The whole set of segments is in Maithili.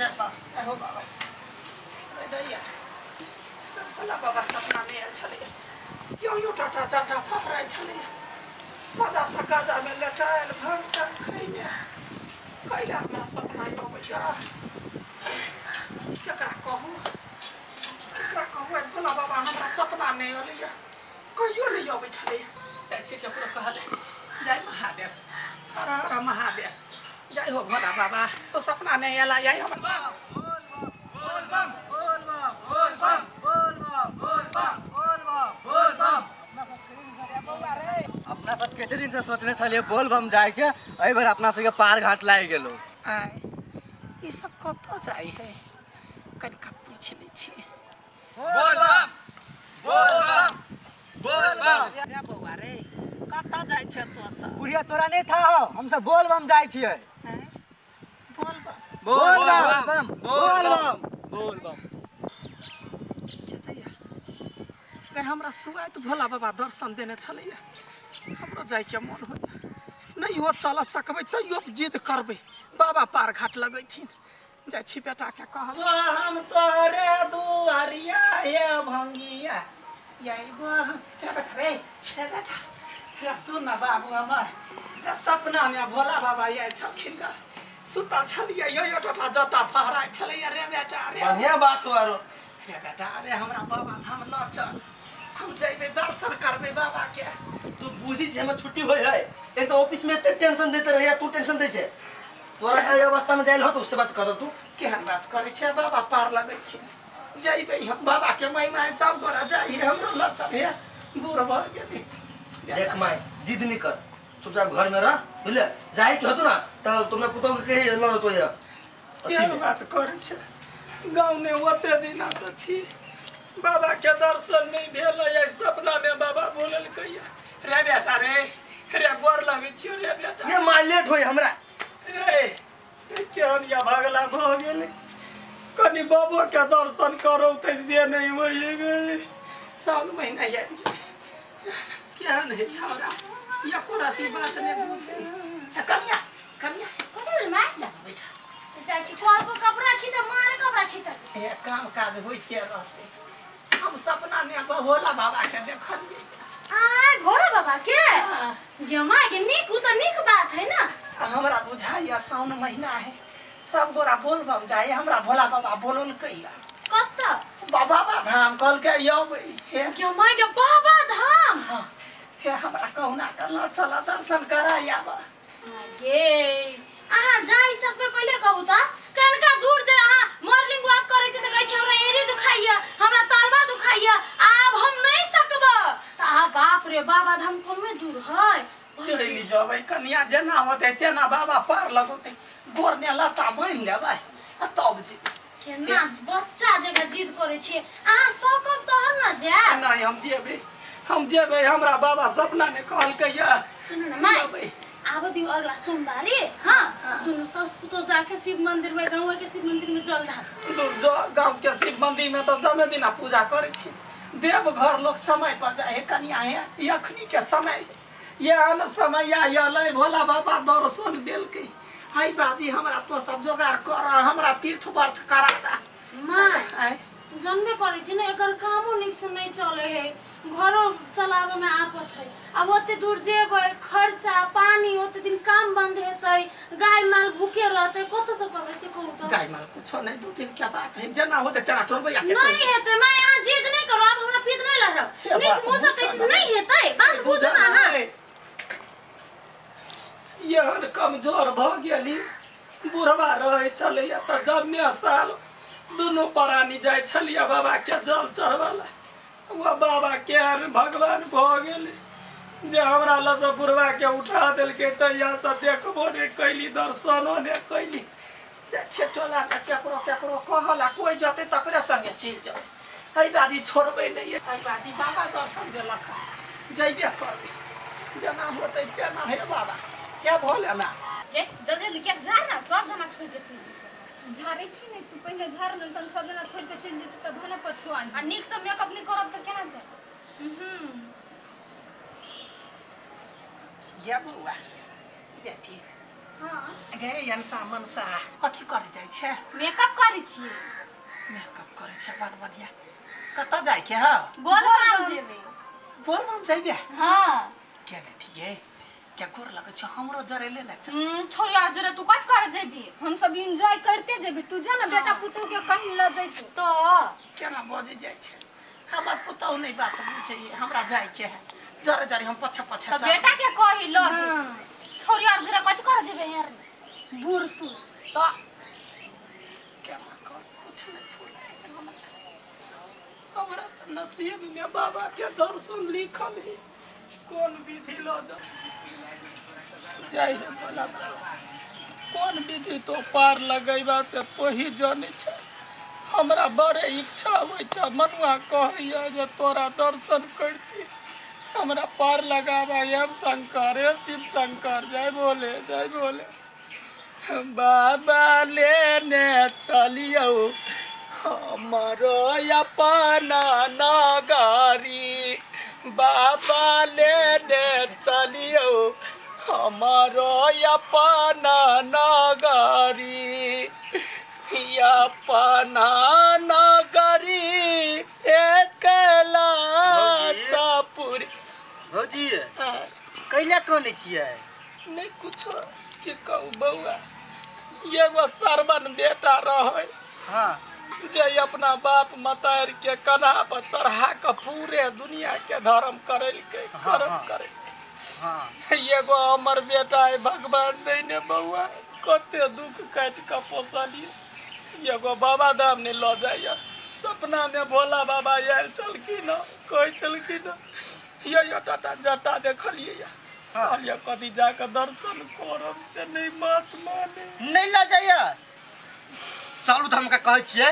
गे बा हो बाबा रे दैया भोला बाबा सपना में आयल छलैया यो यो टाटा चाटा फहराइ छलैया मजा सँ गाजामे लेटायल भांग तांग खैने कैला हमरा सपना अबैया केकरा कहू केकरा कहू आइ भोला बाबा हमरा सपना नहि अयलैया कहियो नहि अबै छलैया जाइ छियै केकरो कहले जय महादेव हर हर महादेव जय हो भोला बाबा ओ सपना नहि अयला यही हमरा अपना सब कते दिन से सोचने छलियै बोलबम जायके एहि बेर अपना सबके पार घाट लागि गेलो आय ई सब कतऽ जाइ है कनिका पूछि लै छियै रे बौआ रे कतऽ जाइ छै तो सब बुढ़िया तोरा नहीं था हो हम सब बोलबम जाइ छियै हैं? बोल बा बोलबम बोलबम दैया रे हमरा सुआइत भोला बाबा दर्शन देने छलैया हमरो जाइके मन होइया नहि हो चल सकबै तैयो जिद करबै बाबा पार घाट लगैथिन जाइ छी बेटाके कहब हम तोरे दुआरिया हे भंगिया यही हे बेटा रे हे बेटा हे सुन न बाबू हमर हे सपनामे भोला बाबा आयल छलखिन ग सुतल छलियै यो यो टोटा जटा फहराइ छलैया रे बेटा रे बढ़िया बात हो आरो रे बेटा रे हमरा बाबा धाम लऽ चल हम जइबै दर्शन करबै बाबा के तू बुझी छै हमर छुट्टी होय है एक तो ऑफिस में एते टेंशन देते रहिया तू टेंशन दै छै तोरा एहि अवस्था में जाइल हो तो उससे बात कर तू केहन बात करै छै बाबा पार लगैथिन जइबै हम बाबा के महिमा है सब गोरा जाइ हमरो लऽ चल हे बूढ़ भऽ गेली देख माय जिद नहीं कर चुपचाप घर में रह बुझले जाए के होतो ना तब तुमने पुतोह के कही ल तो ये केहन बात करै छै गाँवमे ओते दिनासँ छी बाबाके दर्शन नहि भेल है सपनामे बाबा बोललकै रे बेटा रे रे गोर लगै छियौ रे बेटा ये माय लेट होय हमरा रे केहन या भगला भऽ गेलै कनि बाबोके दर्शन करौ तऽ से नहि होइए गए साउन महीना आबि गेलै केहन है छौड़ा एको रति बात नहि बुझै हे कनिया कनिया कथी भेल माय या बैठ जाइ छी कल पर कपड़ा खींच मारे कपड़ा खींच हे काम काज होइते रहतै हम सपना मे भोला बाबा के देखलियै आय भोला बाबा के हाँ। गे माय के नीक उ तऽ नीक बात है ना आ हमरा बुझाइया साउन महीना है सब गोरा बोलबम जाए हमरा भोला बाबा बोललकै या कतऽ बाबा धाम कहलकै अबै हे गे माय के बाबा धाम हाँ हे हमरा कहुना कऽ लऽ चल दर्शन कराय आबऽ गे अहाँ जाहि सकबै पहिले कहू तऽ कनका दूर जे अहाँ मॉर्निंग वॉक करै छी तऽ कहै छी हमरा एड़ी दुखाइया हमरा तरबा दुखाइया आब हम नहि सकब तऽ आ बाप रे बाबा धाम कमे दूर है चलि जेबै कनिया जेना होतै तेना बाबा पार लगौतै गोर ने लत्ता बान्हि लेबै आ तब जेबै केना बच्चा जकाँ जिद करै छियै अहाँ सकब तहन ने जायब नहि हम जेबै हम जेबै हमरा बाबा सपना ने कहलकै या सुनू ने माय जेबै आबऽ दियौ अगला सोमवारी हाँ दुनू सास पुतोह जाके शिव मंदिर में गाँव के शिव मंदिर में जल ढार दूर जो गाँव के शिव मंदिर में तऽ जमे दिना पूजा करै छी देवघर लोक समय पर जाइ है कनिया हे अखनी के समय एहन समय अयलै भोला बाबा दर्शन देलकै हाय बाजी हमरा तो सब जोगाड़ कर हमरा तीर्थ व्रत करा दा माँ आय जनबे करै छी ने एकर कामो नीक से नहि चलै है घरो चलाबे में आफत है आब ओते दूर जेबै खर्चा पानी ओते दिन काम बंद हेतै गाय माल भूखे रहतै कतऽ से करबै से कहू तऽ गाय माल कुछो नहीं दू दिन के बात है जेना होते तेना टोलबै आके नहीं हेतै माय अहाँ जिद नहि करू आब हमरा पीत नहि लड़ब हे नीक बात मुँह से बुझऽ कहै छी ना। नहि हेतै बात बुझू ने अहाँ एहन कमजोर भऽ गेली बुढ़वा रहै छलैया तऽ जन्ने साल दुनू प्राणी जाइ छलियै बाबाके जल चढ़बै लए ओ बाबा केहन भगवान भऽ गेलै जे हमरा लग से बुढ़वाके उठा देलकै तहियासँ देखबो नहि कैली दर्शनो नहि कैली जाइ छियै टोलामे केकरो केकरो कहला कोइ जेतै तकरे सङ्गे चलि जेबै एहि बाजी छोड़बै नहि एहि बाजी बाबा दर्शन देलक हँ जयबे करबै जेना होतै तेना हे बाबा हे भोलेनाथ गे जल्दी जल्दी किया झाड़ ना सब जना छोड़ के चलि जेतै। झाड़ै छी ने तू पहिने झाड़ ने तहन सब जना छोड़ि कऽ चलि जेतै तऽ भने पछुआ आ नीक से मेकअप नहि करब तऽ केना जायब हूँ गे बौआ बेटी हाँ। गे अनसा मनसा कथी करे जाइ छै? मेकअप करै छियै। मेकअप करे छै, बड़ बढ़िया। कतऽ जाइ के हौ? बोलबम जेबै। बोलबम जइबे? हाँ। के बेटी गे, के गोर लगै छै, हमरो जरेले ने चल। छोड़िया जरे तू कत करे जेबी? हम सब एंजॉय करते जेबे, तू जो ना बेटा पुतोह के कहीं ल जैतू। तो केना बजै जाइ छै? हमर पुतहु नहि बात बुझैए, हमरा जाय के है। जरे जरे हम पछे पछे तो चल। बेटा के कही ल जेतै। हाँ। छोड़िया जरे कथी करे जेबे यार? बूढ़ सूढ़। तो केना कर, कुछ नहि फूले हमरा। हमरा तऽ नसीब में बाबा के दर्शन लिखल है, कोन विधि ल जा जाय है भोला बाबा, कोन विधि तो पार लगैबा से तोही जानै छै। हमरा बड़े इच्छा होइ छै, मनुआ कहैया जे तोरा दर्शन करती, हमरा पार लगाबा। एम शंकर, हे शिव शंकर, जय भोले जय भोले बाबा, लेने चलियौ हमरो अपन नगरी, बाबा लेने चलियौ हमरो अपन नगरी, अपन नगरी कैलाशपुर। भौजी, कैला कनै छियै? नहि कुछो, की कहू बौआ, एगो सरवन बेटा रहै जे अपना बाप मतार के कन्हा पर चढ़ा कऽ पूरे दुनिया के धर्म करेलकै, कर्म करेलकै। एगो हमर बेटा है भगवान दैने बौआ, कते दुख काटि कऽ पोसलियै, एगो बाबा धाम नहि लऽ जाइए। सपनामे भोला बाबा आयल छलखिन हँ, कहै छलखिन हँ, यो टाटा जटा देखलियै यऽ, कहलियै कथी जाकऽ दर्शन करब, से नहि बात माने। नहि लऽ जाइए? चलू तऽ हमका कहै छियै,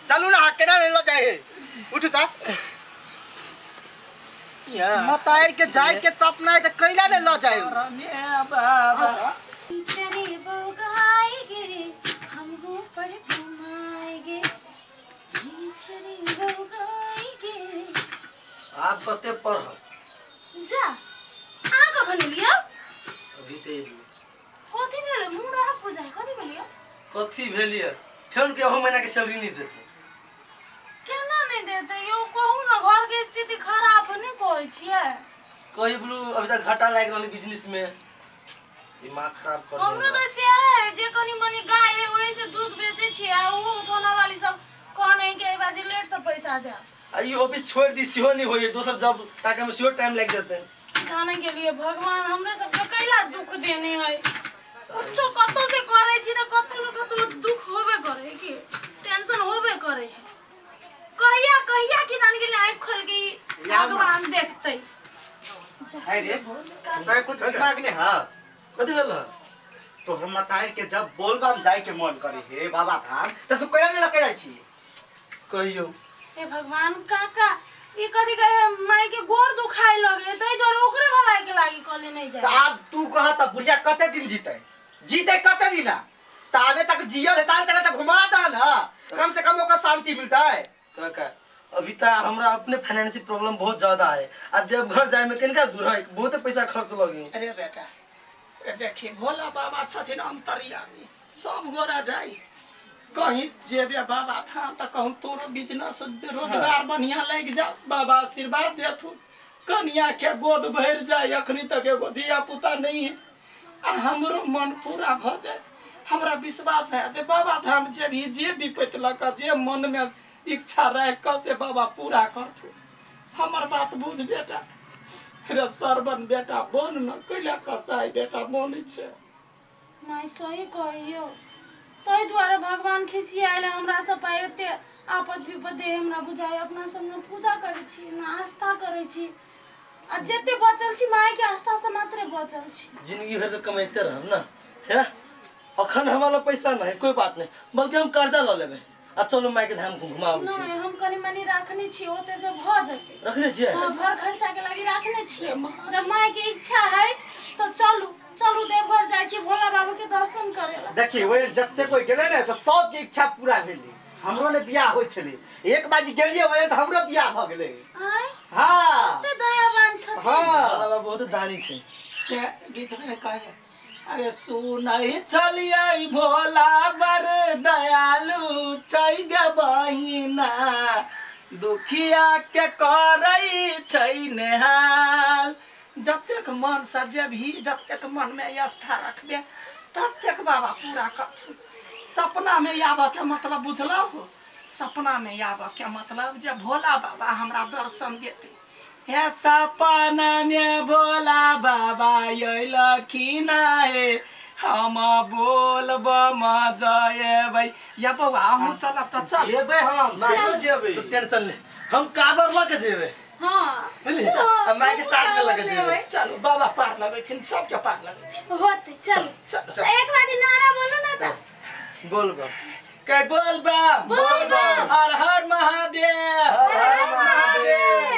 चलू ने। अहाँ केना नहि लऽ जाइ है? उठू तऽ। मतार के जाय के सपना है तऽ कैला नहि लऽ जाय? बाबा चरे बोगाएगे हम हो पर घुमाएगे, चरे बोगाएगे। आप कते पढ़ब? जा, अहाँ कखन एलियै? अभी तऽ एलियै। कथी भेल? मुँह रह हो जाए, कथी भेलियै? कथी भेलियै? फेर के अहू महीना के सैलरी नहि देतै। केना नहि देतै यौ? कहू ने, घर के स्थिति खराब नहि कहै छियै? कही बोलू, अभी तक घाटा लागि रहल बिजनेस में, दिमाग खराब कर हमरो तऽ सएह है जे कनी मनी गाय है, ओहि से दूध बेचै छियै, आ ओहो उठौना वाली सब कहने कि एहि बाजी लेट से पैसा देब। आ ई ऑफिस छोड़ दी सेहो नहि होइए, दोसर जॉब ताके में सेहो टाइम लागि जेतै। जाने के लिए भगवान हमरे सबके कैला दुख देने है? कुछो कतौ से करै छी तऽ कतौ न कतौ दुख होबे करे कि टेंशन होबे करे है। कहिया कहिया की जान गेलै आँखि खोल के ई भगवान देखतै। है रे, तोरा कुछ दिमाग नहीं है? कथी भेल? तोहर मतार के जब बोलबम जाय के मन करे हे बाबा धाम, त तू केना नहीं लके जाइ छी? कहियौ। हे भगवान, काका ई कथी कहे, माई के गोर दुखाए लगे, ताहि दुआरे ओकरे भलाई के लागी कहले नहीं त जाए। आब तू कह त बुढ़िया कते दिन जीते? जीते कते दिन? त आबे तक जियल है ताले तक घुमा द ना, कम से कम ओकर शांति मिलता है। काका, अभी तक हमरा अपने फाइनेंशियल प्रॉब्लम बहुत ज्यादा है, आ देवघर जाय में कनिका दूर है, बहुत पैसा खर्च लगे। अरे बेटा, अरे देखी, भोला बाबा छथिन अंतर्यामी, सब गोरा जाई कहीं जेबे बाबा धाम तऽ कहूँ तोरो बिजनेस रोजगार बढ़िया लागि जाओ, बाबा आशीर्वाद देथुन, कनिया के गोद भरि जाय, अखनी तक एगो धिया पुता नहीं है, आ हमरो मन पूरा भऽ जाए। हमरा विश्वास है जे बाबा धाम जेबही, जे विपत्ति लऽ कऽ जे मन में इच्छा राखि कऽ से बाबा पूरा करथुन। हमर बात बुझ बेटा। रे सरबन बेटा, बन न कैला कसाई बेटा बनै छै। माय सही कहियो, ताहि दुआरे भगवान खिसियायल हमरा सब पर, एते आपद विपद दे। हमरा बुझाइ अपना सब ने पूजा करै छी ने आस्था करै छी, आ जते बचल छी माय के आस्था से मात्रे बचल छी। जिंदगी भर तो कमाइते रहब ना है, अखन हमरा लग पैसा नहीं, कोई बात नहीं, बल्कि हम कर्जा लऽ लेबै आ चलू माय के धाम घुमाबै छी। नहीं, हम कनी मनी राखने छी, ओते से भऽ जेतै। रखने छियै? हाँ, घर खर्चा के लागी राखने छियै। जब माय के इच्छा है तो चलू चलू, देवघर जाइ छी भोला बाबा के दर्शन करे ला। देखी, ओहि जते कोई गेलै ने तऽ सबके इच्छा पूरा भेलै। हमरो ने बियाह होइ छलै, एक बाजी गेलियै ओहि तऽ हमरो बियाह भऽ गेलै। आँय? हाँ। कते दयावान छथिन। हाँ। भोला बाबा बहुत दानी छै। के गीत में कहैया, अरे सुनै छलियै भोला बड़ दयालु छै गे बहिना, दुखिया के करै छै नेहाल। जतेक मन से जेबही, जतेक मन में आस्था रखबे, ततेक बाबा पूरा करथुन। सपना में आबऽ के मतलब बुझलहो? सपना में आबऽ के मतलब जे भोला बाबा हमरा दर्शन देते। हे सपना में भोला बाबा अयलखिन हे, हम बोलबम जयबै। या बौआ, अहूँ चलब तऽ चल। जेबै हम। माय, जेबै। तू टेंशन ले, हम काबर लऽ के जेबै। हाँ। बुझलियै? आ माय के साथ में लऽ के जेबै। चलू, बाबा पार लगेथिन, सबके पार लगेथिन। होते, चल। चल। एक बार नारा बोलू ना तऽ। बोल बम। कै बोल बम। बोल बम। हर हर महादेव। हर हर महादेव।